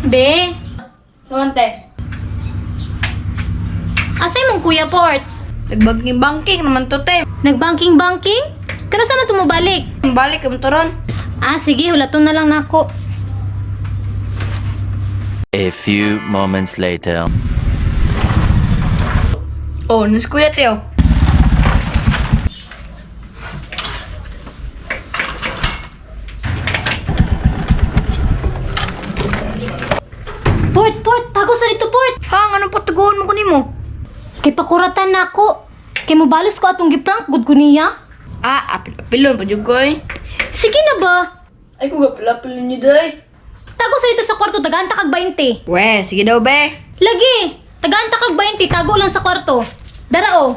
Be, Samante, asay mong kuya Port? Nagbanking-banking naman to, te. Nagbanking-banking? Kano sa man tumubalik? Balik ang turon. Ah, sige, hulaton na lang nako. A few moments later. Oh, nus kuya, te, oh. Port, Port, tago sa dito, Port. Ha, anong patuguon mo ko nimo? Kay pakuratan nako. Kay mobalos ko atong giprank gud ko niya. Ah, apil-apilon pa jud ko, eh. Sige na ba? Ay, kung apil-apilon niyo, day. Tago sa dito sa kwarto, tagaan ta kag 20. We, sige daw, be. Lagi, tagaan ta kag 20, tago lang sa kwarto. Dara oh.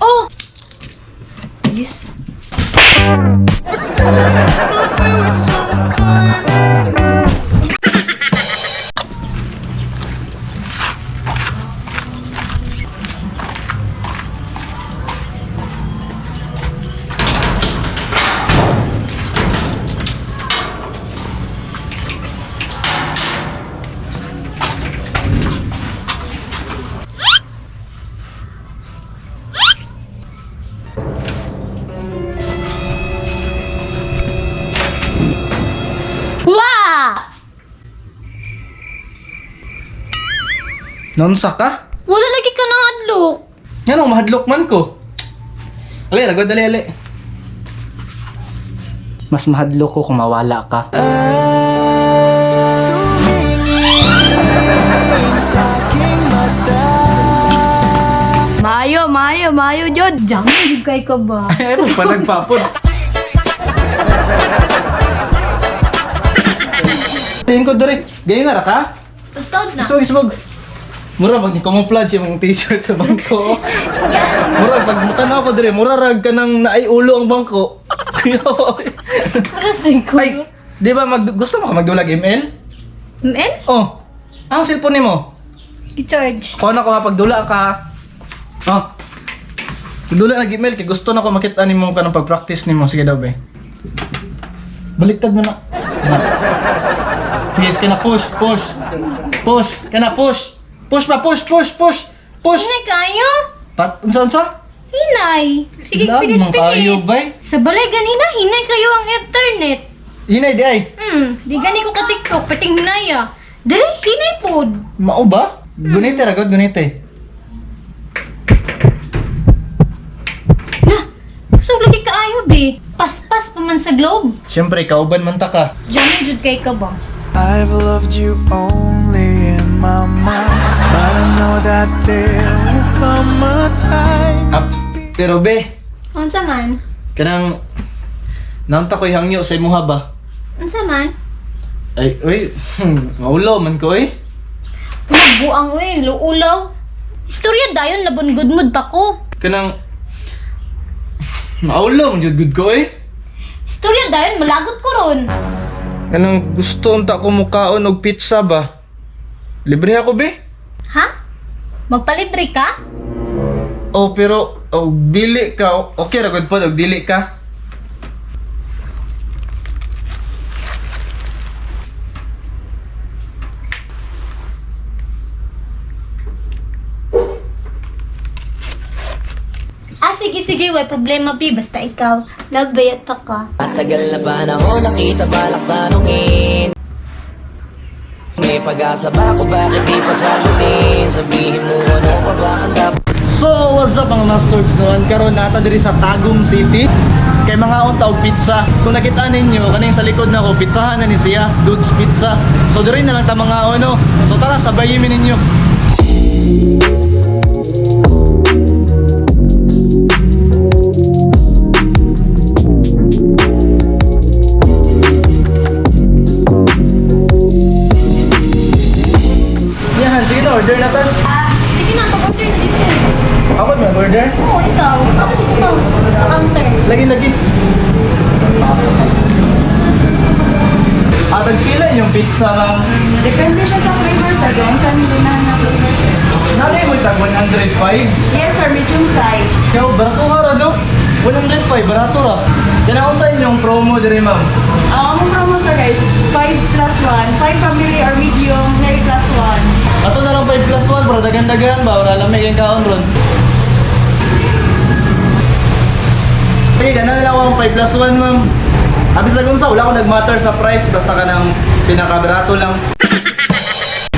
Oh, Yes. Wah! Naunsa ka? Wala lagi ka nang adlok. Nga nung mahadlok man ko. Ali, lagod, dali, ali. Mas mahadlok ko kung mawala ka. Maayo, maayo, maayo, jud. Diyan, jud kay ka ba? Ay, pa nagpapod. Tingin ko diri, ganyan na ra ka? Tugtog na. Isog, isog. Mura mag ni camouflage yung t-shirt sa bangko. Mura pag mutanaw ko diri, mura rag ka nang naay ulo ang bangko. Paras na ko. Ay, di ba mag gusto mo ka magdulag ML? ML? Oh. Ang cellphone nimo. I-charge. Kuha na ko ha, pagdula ka. Oh. Pagdula na email kay gusto na ko makita nimo kanang pag-practice nimo. Sige daw be. Baliktad mo na. Na. Sige, sige na push, push. Push, kana push. Push pa, push, push, push. Push. Hinay kayo? Tat, unsa unsa? Hinay. Sige, Lag, pilit man kayo pilit. bay. Sa balay ganina, hinay kayo ang internet. Hinay di ay. Di gani ko ka TikTok, pating hinay ah. Dali, hinay pod. Mao ba? Gunite ra god, gunite. Lah, kusog lagi kaayo be. Paspas pa man sa globe. Siyempre, kauban man ta ka. Diyan jud kay ka ba? I've loved you only in my mind, but I know that there will come a time. Ah, pero be, Unsa man? kanang naunta ko'y hangyo sa imuha ba? Unsa man? Ay, uy, maulo man ko eh. Buang oy, luulaw. Istorya dayon labon good mood pa ko. Kanang maulo man jud gud ko eh. Istorya dayon malagot ko ron. Kanang gusto unta ko mukaon og pizza ba? Libre ako be. Ha? Magpalibre ka? Oh, pero og dili ka, okay ra gud pod og dili ka. Ah, sige, sige, way problema, bi. Basta ikaw, nabayat pa ka. Matagal na panahon nakita balak tanungin. May pag-asa ba ako bakit di pa sagutin? Sabihin mo ano pa ba ang dapat So, what's up mga masters noon? Karon nata diri sa Tagum City. Kay mga unta og pizza. Kung nakita ninyo kaning sa likod nako, pizzahan na ni siya, Dude's Pizza. So diri na lang ta mga ono. So tara sabayin mi ninyo. Yahan, sige na, order na ta. Sige na, pag-order na dito. Ako may order. Oo, ikaw. Ako dito ka. Sa counter. Lagi, lagi. At ang pila yung pizza, ma'am? Depende siya sa flavor, sir. Kung saan ganahan na flavor, sir. Nanay mo tag 105? Yes, sir. Medium size. Ikaw, barato nga ra, do? 105, barato ra. Kaya ako sa inyong promo diri, ma'am. Ang among promo sir guys, 5 plus 1. 5 family or medium, 9 plus 1. Ato na lang 5 plus 1 para dagan-dagan ba ora lamig ang kaon ron. Sige, ganan na lang ako ang 5 plus 1, ma'am. Abi sa gunsa, wala ko nag-matter sa price basta ka ng pinakabarato lang.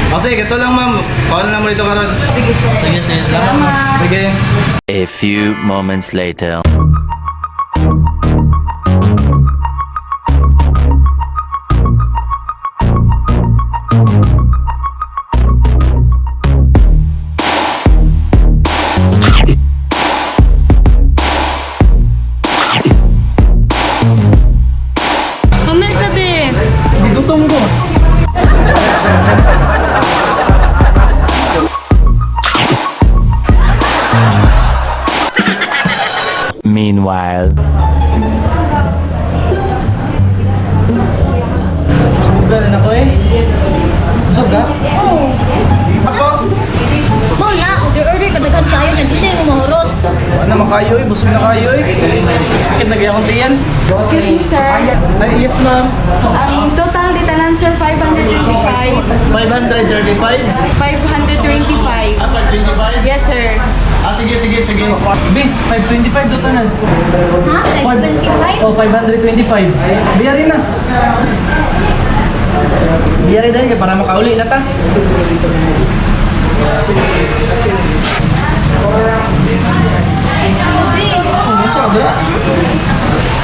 O sige, ito lang ma'am. Kaon na lang mo dito karon. Sige sir. Sige, sige. Salamat. ma'am. Sige. A few moments later. Mamel sabi. Gutom ko. Meanwhile. Subukan na ako eh. Busog ka? Oo. Ako? Mao na, order-order ka daghan kayo na dili mo mahurot. Wala na makayo eh. Busog na kayo eh. Sakit na gaya akong tiyan. Excuse me sir. Ay, yes ma'am. Ang total di tanan sir, 525. 535? 525. Ah, 525? Yes sir. Ah, sige, sige, sige. B, 525 do tanan. Ha? 25? Oh, 525. Biyari na. Biyari dahil kay para makauli na ta. Sabi. Oh, unsa ka?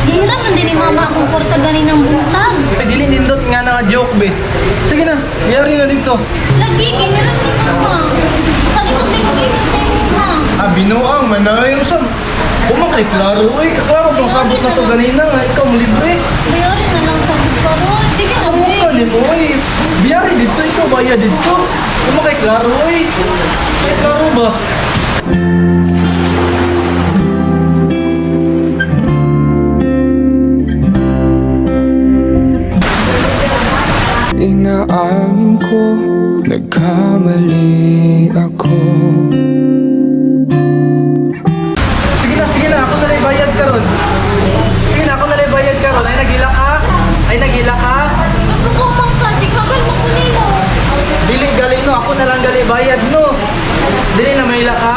Gihiram man din ni mama akong kwarta ganin ng buntag. Ay, dili nindot nga na nga joke be. Sige na, biyari na dito. Lagi, giniram ni mama. Kalimot may kong sa inyo ha. Ah, binuang man na yung sab. Uma kay klaro oy, kaklaro tong sabot na to ganina nga ikaw mo libre. Bayarin na lang sa karon. Sige, Sa mukha ni mo oy. Biyari dito ikaw bayad dito. Uma kay klaro oy. Kay klaro ba? Inaamin ko, nagkamali ako. Sige na, ako na lang bayad karon. Sige na, ako na lang bayad karon. Ay nagila ka? Ay nagila ka? Gusto ko mang ka, di kagal mo ko nimo. Dili gali no, ako na lang gali bayad no. Dili na mahila ka?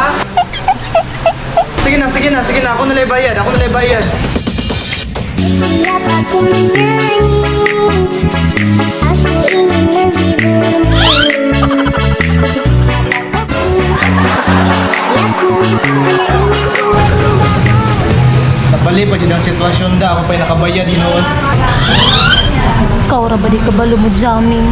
Sige na, sige na, sige na, ako na lang bayad, ako na lang bayad. Siap aku menyanyi. Aku ingin menghiburmu. Setiap langkahku, setiap karyaku, hanya ingin buatmu bahagia. Napali pa jud ang sitwasyon da, ako pa'y nakabayad hinoon. Ikaw ra ba di kabalo mo jamming?